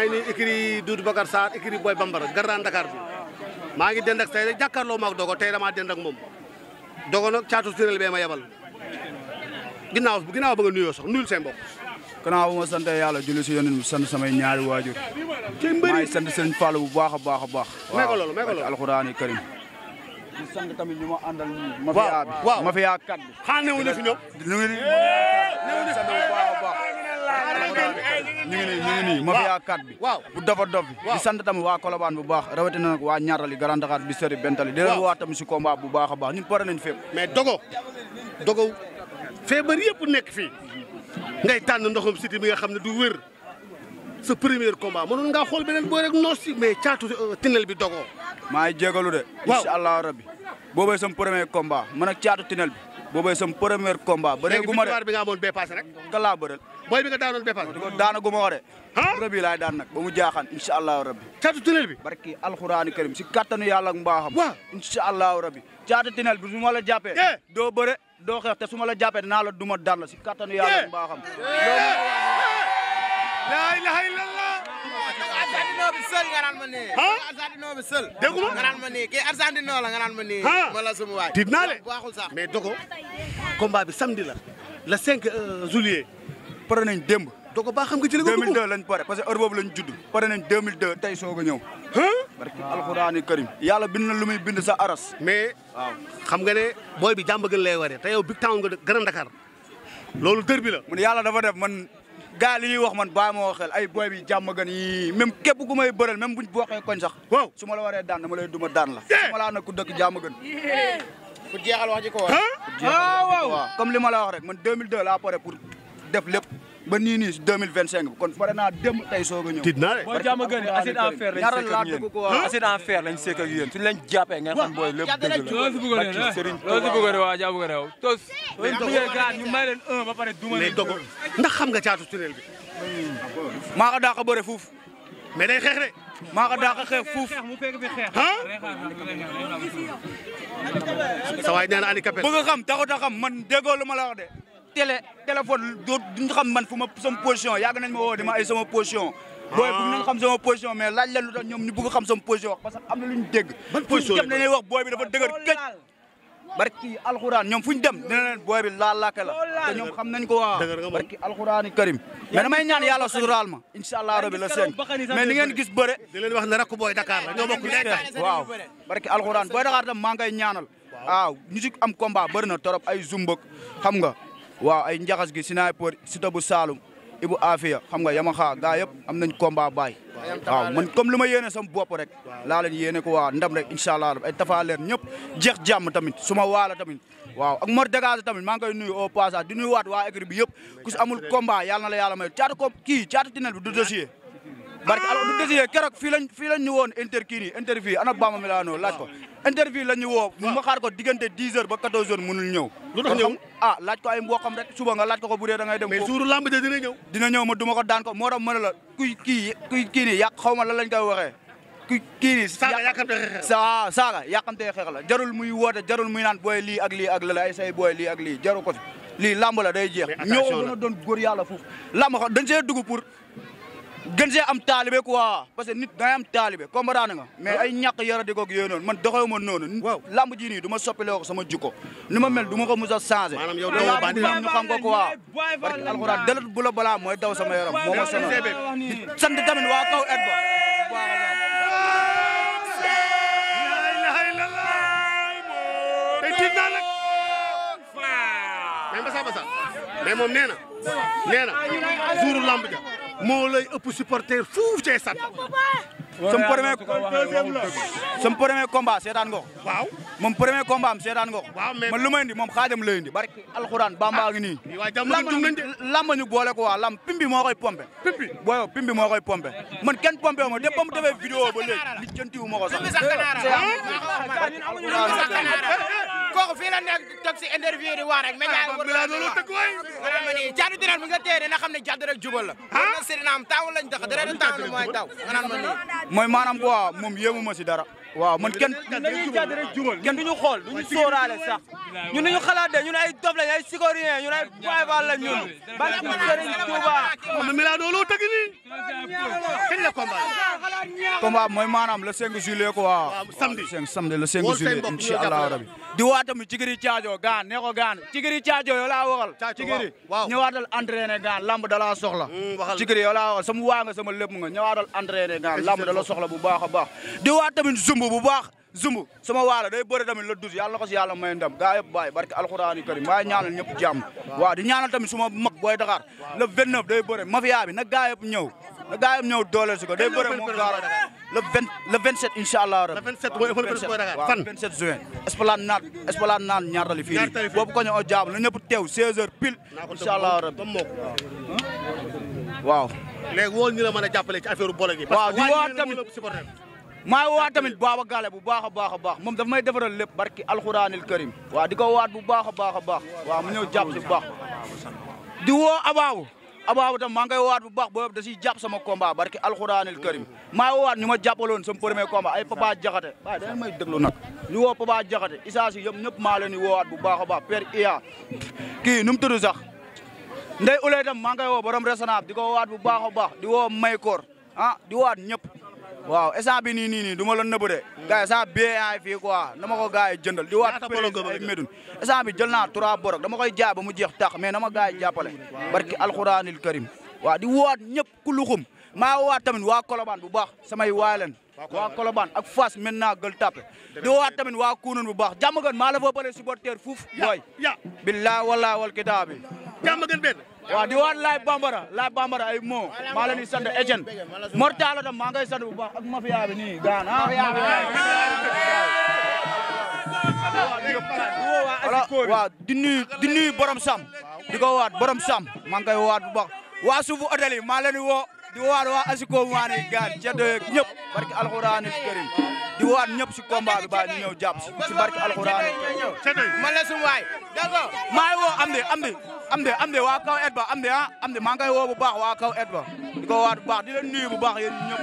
maa ngi nii écurie Doudou Bakar Sarr écurie Boy Bambara Grand Dakar bi maa ngi dend ak tey rek jàkkaarloo maag Dogo tey damaa dend ak moom Dogo nag caatu tunnel bee ma yebal ginnaaw ba nga nuyoo sax nuyul seen mbokk. gannaaw bu ma sant yàlla julli si yonent bi sant samay ñaari waajur. maa ngi sant Serigne Fallou bu baax a baax a baax. may ko loolu alxuraani karim. di sant tamit ñu ma àndal nii. waaw mafia kat bi. xanaa newu na fi ñoom. ñu ngi nii sant bu baax a baax. ñu ngi nii mafia kat bi. waaw bu dofa dof bi. di sant tamit waa Colobane bu baax rawatina nag waa Ñaarali Grand Dakar bi sëri Bentali. di leen waa tamit si combat bu baax a baax ñun pare nañ fépp. mais Dogo feebar yëpp nekk fii ngay tànn ndoxam siti bi nga xam ne du wér sa premier combat mënoon ngaa xool beneen boo rek noos si mais caatu tunnel bi Dogo. maa ngi jégalu de. waaw incha allah rabbi boobay sama premier combat man ak caatu tunnel bi boobay sama premier combat. bëree gu ma de léegi bi nga amoon bee paase rek. kan laa bëreel. booy bi nga daanoon bee paase. daana gu ma ko de. ah bi laay daan nag ba mu jaaxaan incha allahu rabbi. caatu tunnel bi. barki alxuraani karim si kattanu yàlla ak mbaaxam. waaw incha allahu rabbi. caatu tunnel bi su ma la jàppee. doo bëre doo xeex te su ma la jàppee dinaa la duma daan la si kattanu yàlla ak mbaaxam. laa ilaha illallah. Argentino bi sël nga naan ma nii. Argentino bi sël. déggu ma nga naan ma nii kii Argentino la nga naan ma nii. wala suma waay. tiit naa de waxul sax. mais Dogo combat bi samedi la le 5 juillet. pare nañ démb. Dogo ba xam nga ci la nga dugg 2002 lañ pare parce que heure boobu lañ judd. pare nañ 2002 tey soog a ñëw. barki alxuraani karim. yàlla bind na lu muy bind sa aras. mais xam nga ne booy bi jàmm gën lay waree te yow big town nga Grand Dakar loolu dër bi la. mun yàlla dafa def man gaa li ñuy wax man bàyyi ma xel ay booy bi jàmm gën yi même képp ku may bëreel même buñ bokkee koñ sax. waaw su ma la waree daan dama lay duma daan la. su ma laa na ku dëkk jàmm gën. ku jeexal wax ji ko woon. waaw comme li ma la wax rek man 2002 laa pare pour def lépp ba nii nii 2025 bi kon pare naa dem tey soog a ñëw. tiit naa de. booy jàmm gën acide en fer lañ sekk ak yéen acide en fer lañ sekk ak yéen suñu leen jàppee ngeen xam booy lépp dëgg la. loolu si bëggoon ne waa jàmm gën yow tos. ñu may leen 1 ba pare duma mais Dogo ndax xam nga caatu tunnel bi. maa ko dàq a bëre fuuf. mais day xeex de. maa ko dàq a xeex fuuf. mu fekk fi xeex. sa waay nee na handicapé. bëgg a xam taxut a xam man déggoo lu ma la wax de. téléphone duñ xam man fu ma sama position yàgg nañ ma woo di ma ay sama position. booy bëgg nañ xam sama position mais laaj leen lu tax ñoom ñu bëgg xam sama position parce que am na lu ñu dégg. ban position fu ñu dem dañuy wax booy bi dafa dëgër këj. barki alxuraan ñoom fu ñu dem dina leen booy bi laal laake la te ñoom xam nañ ko waa barki alxuraani karim mais damay ñaan yàlla suturaal ma incha allah rabi la seen mais ni ngeen gis bëre di leen wax ne rakk booy Dakar la ñoo bokk waaw barki alxuraan booy Dakar tam maa ngay ñaanal waaw ñu si am combat bëri na torop ay zumbak xam nga waaw ay njaxas gi sniper Siteu bu Saloum Ibu Afia xam nga Yamaha gaa yëpp am nañ combat baay waaw man comme li ma yéene sama bopp rek laa leen yéene ko waa ndam rek incha allah ay tafaaleer ñëpp jeex jàmm tamit suma waala tamit waaw ak Mor Dégage tamit maa ngi koy nuyu au passage di nuyu waat waa écurie bi yëpp ku si amul combat yàlla na la yàlla may caatu ko kii caatu tunnel bi du dossier barke alors du dossier keroog fii lañ ñu woon interview ana Bamba Milano laaj ko interview la ñu woo mu ma xaar ko diggante 10 heures ba 14 heures mënul ñëw lu tax ñëw laaj ko ay mboqam rek suba nga laaj ko bu dee da ngay dem mais suuru lamb de dina ñëw ma duma ko daan ko moo tax ma ne la kuy kii nii yàq xaw ma lan lañ koy waxee kii nii saaga yàqamtee xeex la jarul muy woote jarul muy naan booy lii ak lii ak la ay say booy lii ak lii jaru ko fi lii lamb la day jeex ñoo gën a doon góor yàlla foofu lamb xam dañ see dugg pour gën see am taalibe quoi parce que nit dangay am taalibe comprendre nga mais ay ñàkk yara di koog yooyu noonu man doxewu ma noonu lamb ji nii du ma soppiloo ko sama jikko ni ma mel du ma ko mus a changé ñu xam ko quoi barke alxuraan delet bu la balaa mooy daw sama yaram moo ma sonal sant tamit waa kaw et ba tey tiit naa nag mais Massa mais moom nee na jouru lamb ja moo lay ëpp supporter fuuf ci stade sama premier combat seetaan nga ko waaw moom premier combat am seetaan nga ko waaw mais man lu may indi moom xaajam lay indi barki alxuraan bamba ngi nii lamba ñu boole ko waa lamb pimbi moo koy pompe pimbi moo koy pompe man kenn pompe ma de ba mu defee vidéo ba léegi li jëntiwu ma ko sax kooku fii la nekk toog si interview di wax rek média yi caatu tunnel bi nga téye dina xam ne jàdd rek jubal la na sëriñ am taw lañ tax dara taw mooy taw nga naan ma nii mooy maanaam quoi moom yéemu ma si dara waaw man kenn dañuy jàdd rek jumal kenn duñu xool duñu sóoraale sax ñun dañu xalaat de ñun ay dof lañ ay sigorien ñun ay bayval la ñun barki Serigne Touba ma Milano loo tëgg nii kañ la combat mooy maanaam le 5 juillet quoi samedi le 5 juillet inshallah rabbi di waa tamit Cikiri Caajo gaan ne ko gaan Cikiri Caajo yow laa waxal Cikiri ñëwaatal entraîné gaan lamb da la soxla Cikiri yow laa waxal sama waa nga sama lépp nga ñëwaatal entraîné gaan lamb da la soxla bu baax a baax di waa tamit zumb bu baax zumb sama waala day bëre tamit la dus yàlla na ko si yàlla may ndam gaa yëpp bàyyi barke alxuraani karim maa ñaanal ñëpp jàmm waaw di ñaanal tamit suma mag booy Dakar le 29 day bëre mafia bi nag gaa yëpp ñëw dooleel si ko day bëre moo gaara le 27 inshallah le 27 mooy booy Dakar fan 27 juin esplanade naan ñaartali fii boobu ko ñu o jaab la ñëpp teew 16h pile inshallah rabbi waaw léegi woo ñu la mën a jàppale ci affaire bolo gi waaw di woo tamit maa ngi waat tamit Baba Gale bu baax a baax moom daf may defaral lépp barki alxuraanil karim waaw di ko waat bu baax a baax waaw mu ñëw jàpp si bu baax di woo abaabu tam maa ngi koy waat bu baax boobu da siy jàpp sama combat barki alxuraanil karim maa ngi waat ñu ma jàppaloon sama premier combat ay Papa Jaxate waaye da may déglu nag ñu woo Papa Jaxate Issa si ñëpp maa leen di woowaat bu baax a baax Père Iya kii nu mu tudd sax ndey uley tam maa ngi koy woo borom resonable di ko waat bu baax a baax di woo Maykoor di waat ñëpp waaw instant bi nii du ma la nëbb de gars yi instant bie yaay fii quoi dama ko gars yi jëndal di waat ay Médoune instant bi jël naa 3 borok dama koy jaay ba mu jeex tax mais dama gars yi jàppale barki alxuraanil karim waaw di waat ñëpp ku luxum maa waat tamit waa Colobane bu baax samay waay leen waa Colobane ak Fass maintenant Gueule Tapée di waat tamit waa Kounoune bu baax jàmm gën maa la fa bële supporter fuuf booy billahi wallahi wal kitaabi jàmm gën benn waaw di waat laay bambara ay moo maa leen di sant Etienne Mortala tam maa ngay sant bu baax ak mafia bi nii gaan waaw di nuyu borom sam di ko waat borom sam maa ngi koy waat bu baax waa suufu hôtel yi maa leen di woo di waat waa asiko waane gaan ceddo ñëpp barki alxuraanil karim di waat ñëpp si combat bi ba ñu ñëw jàpp si barki alxuraanil karim man la sum waay d'accord maa ngi woo am de waa kaw et ba am de maa ngi koy woo bu baax waa kaw et ba di ko waat bu baax di leen nuyu bu baax yéen ñëpp